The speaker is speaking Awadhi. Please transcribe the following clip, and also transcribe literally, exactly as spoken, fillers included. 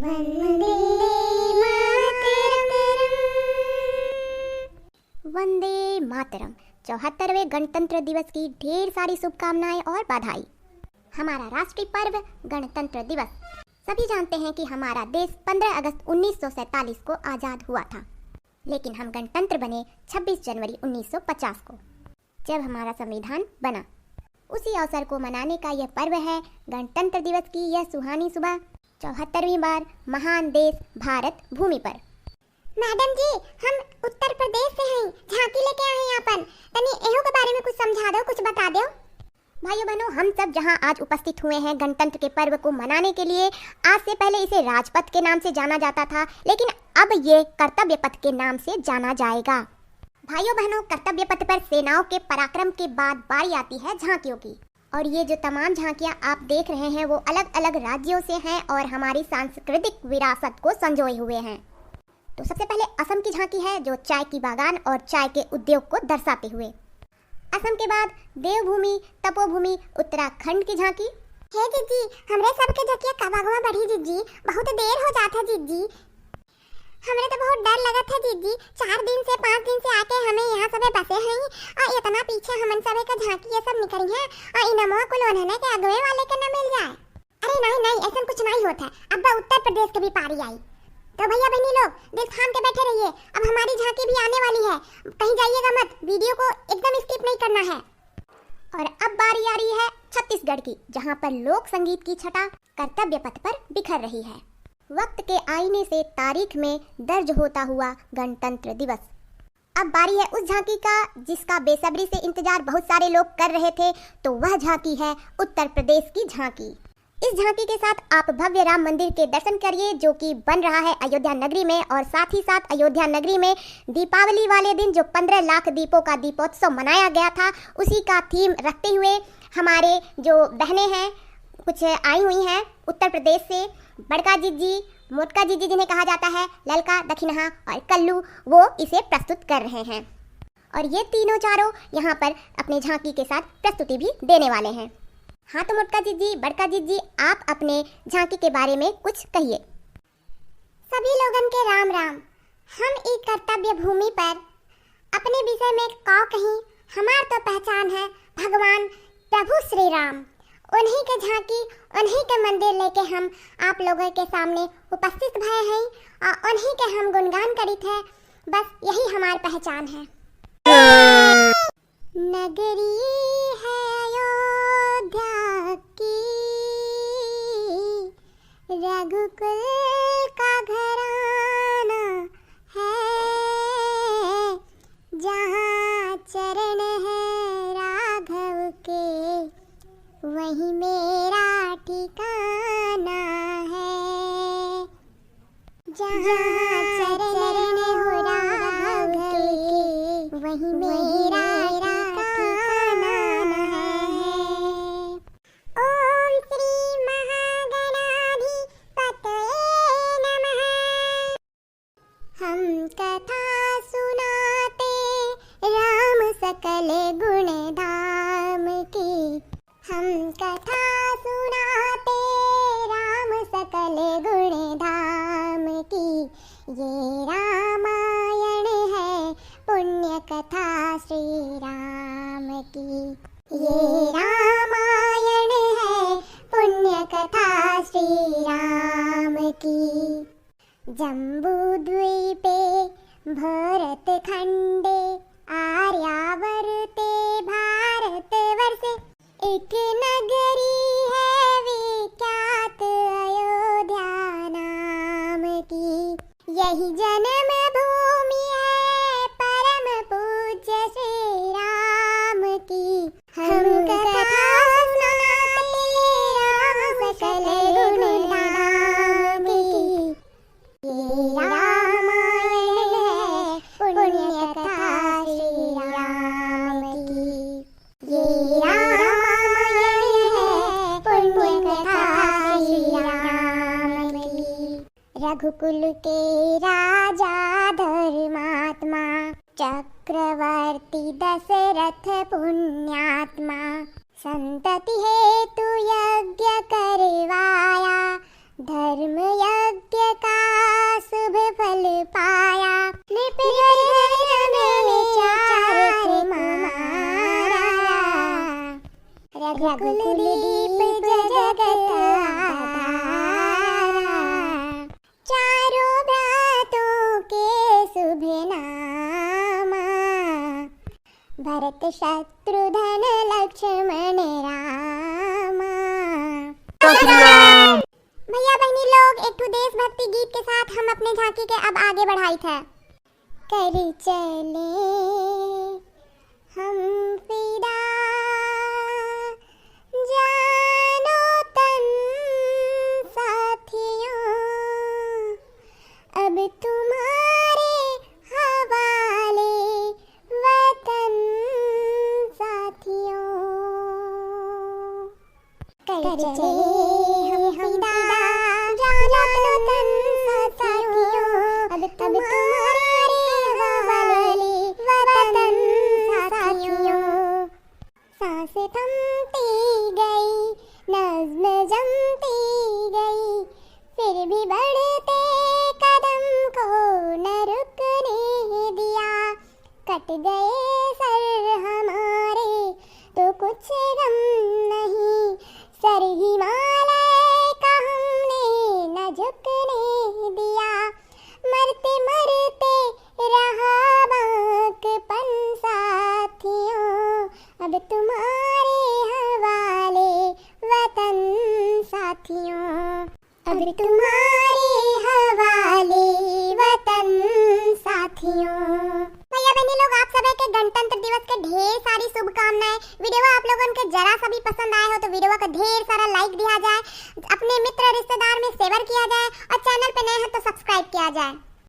वंदे मातरम। वंदे मातरम। चौहत्तरवें गणतंत्र दिवस की ढेर सारी शुभकामनाएं और बधाई। हमारा राष्ट्रीय पर्व गणतंत्र दिवस। सभी जानते हैं कि हमारा देश पन्द्रह अगस्त उन्नीस सौ सैंतालीस को आजाद हुआ था, लेकिन हम गणतंत्र बने छब्बीस जनवरी उन्नीस सौ पचास को, जब हमारा संविधान बना। उसी अवसर को मनाने का यह पर्व है। गणतंत्र दिवस की यह सुहानी सुबह चौहत्तरवीं बार महान देश भारत भूमि पर। मैडम जी, हम उत्तर प्रदेश से हैं, झांकी लेके आए हैं अपन। तनी एहू के बारे में कुछ समझा दो, कुछ बता दो। भाइयों बहनों, हम सब जहां आज उपस्थित हुए हैं गणतंत्र के पर्व को मनाने के लिए, आज से पहले इसे राजपथ के नाम से जाना जाता था, लेकिन अब ये कर्तव्य पथ के नाम से जाना जाएगा। भाइयों बहनों, कर्तव्य पथ पर सेनाओं के पराक्रम के बाद बारी आती है झांकियों की। और ये जो तमाम झांकियां आप देख रहे हैं, वो अलग-अलग राज्यों से हैं और हमारी सांस्कृतिक विरासत को संजोए हुए हैं। तो सबसे पहले असम की झांकी है, जो चाय की बागान और चाय के उद्योग को दर्शाते हुए। असम के बाद देवभूमि, तपोभूमि उत्तराखंड की झांकी। हे जीजी, हमरे सबके झकिया कब आगवा बढ़ी जीजी, बहुत देर हो जात है जीजी। हमरे तो बहुत डर लगत है जीजी, चार दिन से, पाँच दिन से आके हमें यहाँ सबे बसे हैं और इतना पीछे हमन सबे का झांकी ये सब निकरी है और इनमवा कुल उन्हने के अगवे वाले के न मिल जाए। अरे नहीं नहीं, ऐसन कुछ नहीं होत है। अब उत्तर प्रदेश के भी पारी आई। तो भैया बहनी लोग, दिल थाम के बैठे रहिए, अब हमारी झांकी भी आने वाली है, कहीं जाइएगा मत, वीडियो को एकदम स्किप नहीं करना है। और अब बारी आ रही है छत्तीसगढ़ की, जहां पर लोक संगीत की छटा कर्तव्य पथ पर बिखर रही है। वक्त के आईने से तारीख में दर्ज होता हुआ गणतंत्र दिवस। अब बारी है उस झांकी का, जिसका बेसब्री से इंतजार बहुत सारे लोग कर रहे थे। तो वह झांकी है उत्तर प्रदेश की झांकी। इस झांकी के साथ आप भव्य राम मंदिर के दर्शन करिए, जो कि बन रहा है अयोध्या नगरी में। और साथ ही साथ अयोध्या नगरी में दीपावली वाले दिन जो पन्द्रह लाख दीपों का दीपोत्सव मनाया गया था, उसी का थीम रखते हुए हमारे जो बहनें हैं, कुछ आई हुई हैं उत्तर प्रदेश से, बड़का जिज्जी, मोटका जिज्जी जिन्हें कहा जाता है, ललका, दखिनहा और कल्लू, वो इसे प्रस्तुत कर रहे हैं। और ये तीनों चारों यहाँ पर अपने झांकी के साथ प्रस्तुति भी देने वाले हैं। हाँ तो मोटका जिज्जी, बड़का जिज्जी, आप अपने झांकी के बारे में कुछ कहिए। सभी लोगन के राम राम। हम ई कर्तव्य भूमि पर अपने विषय में का कहीं, हमार तो पहचान है भगवान प्रभु श्री राम। उन्हीं के झांकी, उन्हीं के मंदिर लेके हम आप लोगों के सामने उपस्थित भए हैं और उन्हीं के हम गुणगान करित है। बस यही हमार पहचान है। नगरी है अयोध्या की, रघुकुल का घराना है, जहाँ चरण है राघव के, वहीं मेरा ठिकाना है। जहाँ चरण हो राघव के, वहीं मेरा ठिकाना है। ओम श्री महागणाधिपतये नमः। हम कथा सुनाते राम सकल गुण धाम की। हम कथा सुनाते राम सकल गुण धाम की। ये रामायण है पुण्य कथा श्री राम की। ये रामायण है पुण्य कथा श्री राम की। जम्बूद्वीपे भरतखण्डे आर्यावर्ते भारतवर्षे एक नगरी है विख्यात अयोध्या नाम की। यही जन्मभूमि है परम पूज्य श्री राम की। हम कथा सुनाते राम सकल गुण धाम की। ये रामायण है पुण्य कथा श्री राम की। ये रामायण है पुण्य कथा श्री राम की। रघुकुल के राजा धर्मात्मा, चक्रवर्ती दशरथ पुण्यात्मा। संतति हेतु यज्ञ करवाया, धर्म यज्ञ कुलदीप जगत आधारा, चारों भ्रातों के शुभ नामा, भरत शत्रुघ्न लक्ष्मण रामा। जय श्री राम। भैया बहनी लोग, एक ठो देशभक्ति गीत के साथ हम अपने झांकी के अब आगे बढ़ाइत है। कर चले हम फिदा, जानो तन साथियों, अब तुम्हारे हवाले वतन साथियों। कर चले हम फिदा, जानो तन साथियों, अब तुम्हारे हवाले वतन साथियों। सांस थमती गई, नज्म जमती गई, फिर भी बढ़ते कदम को न रुकने दिया। कट गए सर हमारे तो कुछ गम नहीं, सर हिमालय का हमने न झुकने दिया। मरते मरते रहा बांकपन साथियों, अब तुम्हारे हवाले वतन साथियों, अब तुम्हारे हवाले वतन साथियों। भैया बहनी लोग, आप सभी के गणतंत्र दिवस के ढेर सारी शुभकामनाएं। वीडियो आप लोगन के जरा सा भी पसंद आए हो तो वीडियो का ढेर सारा like दिया जाए, अपने मित्र रिश्तेदार में share किया जाए और channel पे नए हैं तो subscribe किया जाए।